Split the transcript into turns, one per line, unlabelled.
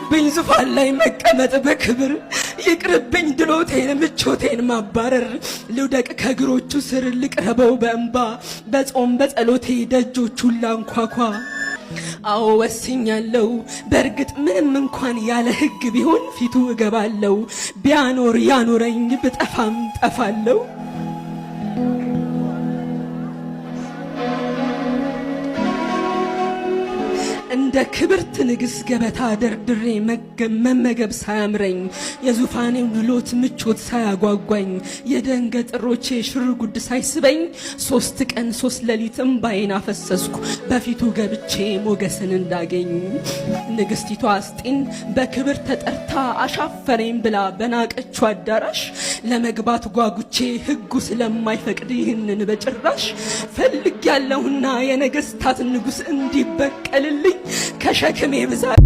ይቅርብኝ ዙፋን ላይ መቀመጥ በክብር፣ ይቅርብኝ ድሎቴን ምቾቴን ማባረር። ልውደቅ ከእግሮቹ ስር፣ ልቅረበው በእንባ፣ በጾም በጸሎቴ ደጆቹን ላንኳኳ። አዎ ወስኛለሁ። በእርግጥ ምንም እንኳን ያለ ሕግ ቢሆን ፊቱ እገባለሁ። ቢያኖር ያኖረኝ፣ ብጠፋም ጠፋለሁ። እንደ ክብርት ንግሥት ገበታ ደርድሬ መመገብ ሳያምረኝ፣ የዙፋኔው ድሎት ምቾት ሳያጓጓኝ፣ የደንገጥሮቼ ሽርጉድ ሳይስበኝ፣ 3 ቀን 3 ሌሊት እምባዬን አፈሰስኩ በፊቱ ገብቼ ሞገስን እንዳገኝ። ንግስቲቷ አስጢን በክብር ተጠርታ አሻፈረኝ ብላ በናቀችው አዳራሽ ለመግባት ጓጉቼ፣ ሕጉ ስለማይፈቅድ ይህንን በጭራሽ፣ ፈልጌያለሁና የነገስታት ንጉሥ እንዲበቀልልኝ ከሸክሜ ብዛት።